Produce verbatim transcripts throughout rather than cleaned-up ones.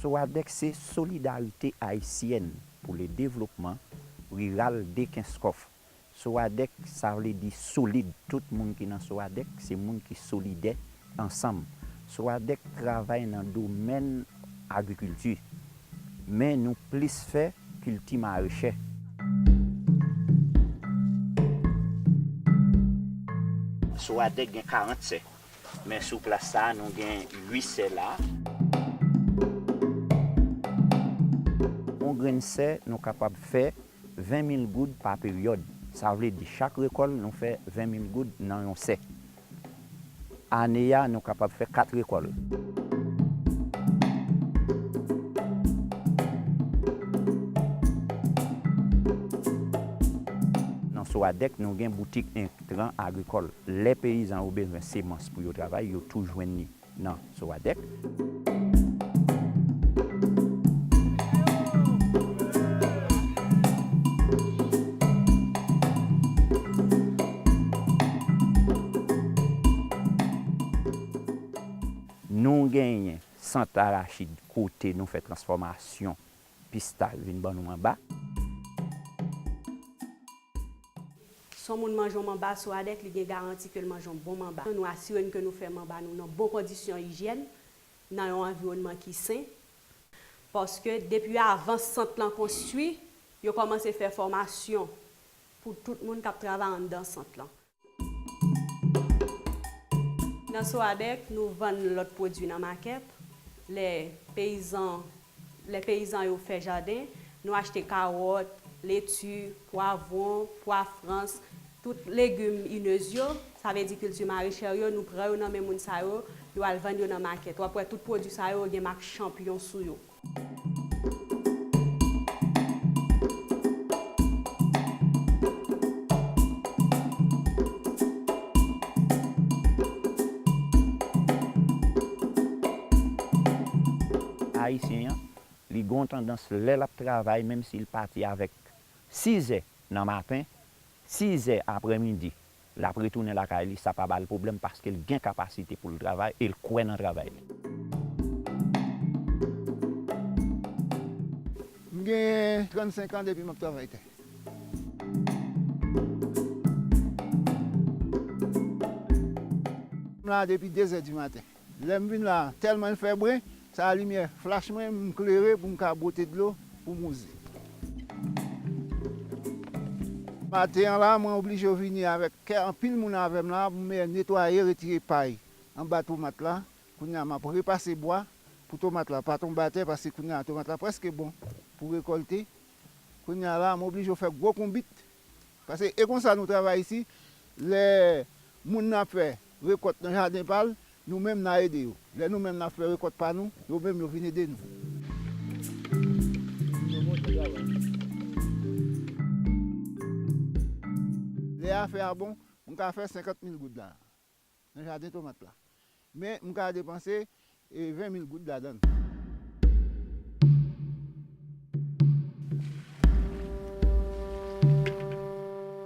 Sowadec se Solidarité Haïtienne pour le Développement Rural de Kenskòf. Sowadec, sa vle di solid. Tout moun ki nan Sowadec, se moun ki solidè ansanm. Sowadec travay nan domèn agrikilti, men nou plis fè kilti marechè. Sowadec gen karant sè, men sou plas sa a, nou gen uit sè la. Yon grenn sè, nou kapab fè ven mil goud pa peryòd. Sa vle di chak rekòl, nou fè ven mil goud nan yon sè. Ane a, nou kapab fè kat rekòl. Nan Sowadec, nou gen boutik Intran Agricole. Lè peyizan yo bezwen semans pou yo travay, yo tou jwenn li nan Sowadec. Nou genyen sant arachid kote nou fè transfòmasyon pistaj vin ban nou anba. Si yon moun manje yon manba Sowadec, li gen garanti ke l manje yon bon manba. Nou asire n ke nou fè manba nou nan bon kondisyon ijyèn, nan yon anviwònman ki sen. Paske depi avan sant lan konstwi, yo kòmanse fè fòmasyon pou tout moun k ap travay anndan sant lan. Nan Sowadec, nou vann lòt pwodui nan makèt. Lè peyizan, lè peyizan yo fè jaden, nou achte kawòt, leti, pwavwon, pwa frans, tout legim inez yo, sa vle di kilti marechè yo, nou pran yo nan men moun sa yo, yo al vann yo nan makèt. W ap wè tout pwodui sa yo gen mak chanpiyon sou yo. Ayisyen an, li gen yon tandans lè l ap travay, menm si l pati avèk sizè nan maten, sizè aprèmidi, l ap retounen lakay li, sa pa ba l pwoblèm paske l gen kapasite pou l travay e l kwè nan travay li. M gen trannsenk an depi m ap travay tè. M la depi de zè di maten. Lè m vin la, tèlman l fè bre, sa limyè flach mwen, m klere pou m ka bwote dlo pou m wouze. Maten an la, mwen oblije vini avèk kè anpil moun avè m la pou m netwaye, retire pay anba tomat la. Kounye a, m ap repase bwa pou tomat la pa tonbe atè, paske kounye a, tomat la prèske bon pou rekòlte. Kounye a la, m oblije fè gwo konbit. Paske e konsa nou travay isi, lè moun nan ap fè rekòt nan jaden pa l, nou menm n a ede yo. Lè nou menm n ap fè rekòt pa nou, yo menm yo vin ede nou. Lè afè a bon, m ka fè senkant mil goud la nan jaden tomat la. Men m ka depanse e ven mil goud ladan l.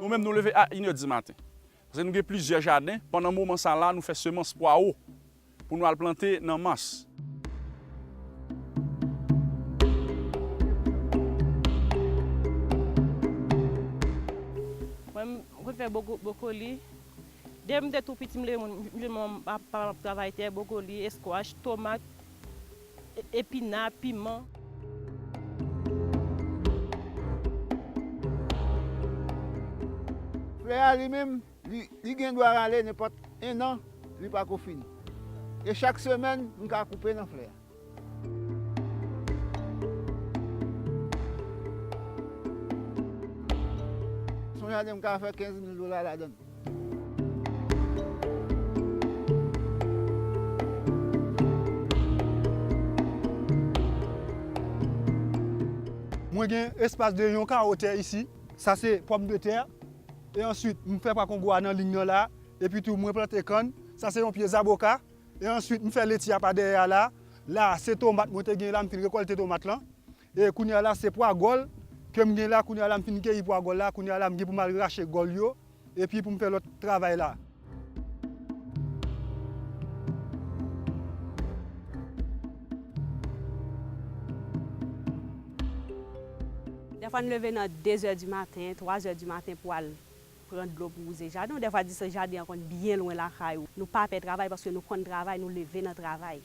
Nou menm, nou leve a inè di maten. Paske nou gen plizyè jaden. Pandan moman sa la, nou fè semans pwawo pou nou al plante nan mas. Mwen, m konn fè boko-, bokoli. Depi m te tou piti, m leve, m, m, m ap, ap, ap travay tè, bokoli, eskwach, tomat, e, epina, piman. Flè a li menm, li, li gen dwa rale nenpòt en an, li pa ko fini. E chak semèn, m ka koupe nan flè a. Se yon jaden m ka fè kenz mil dola ladan l. Mwen gen espas de yon kawo tè isi. Sa se pòmdetè. E answit, m fè pwa kongo a nan liy nan la. Epi tou, mwen plante kann. Sa se yon pye zaboka. E answit, m fè leti a pa dèyè a la. La, se tomat mwen te gen la, m fin rekòlte tomat lan. E kounye a la, se pwa gòl ke m gen la. Kounye a la, m fin keyi pwa gòl la. Kounye a la, m gen pou m al rache gòl yo. Epi pou m fè lòt travay la. Fò n leve nan de zè di maten, twa zè di maten pou al pran dlo pou wouze jaden w. Dèfwa distans jaden an konn byen lwen lakay ou. Nou pa pè travay paske nou konn travay, nou leve nan travay.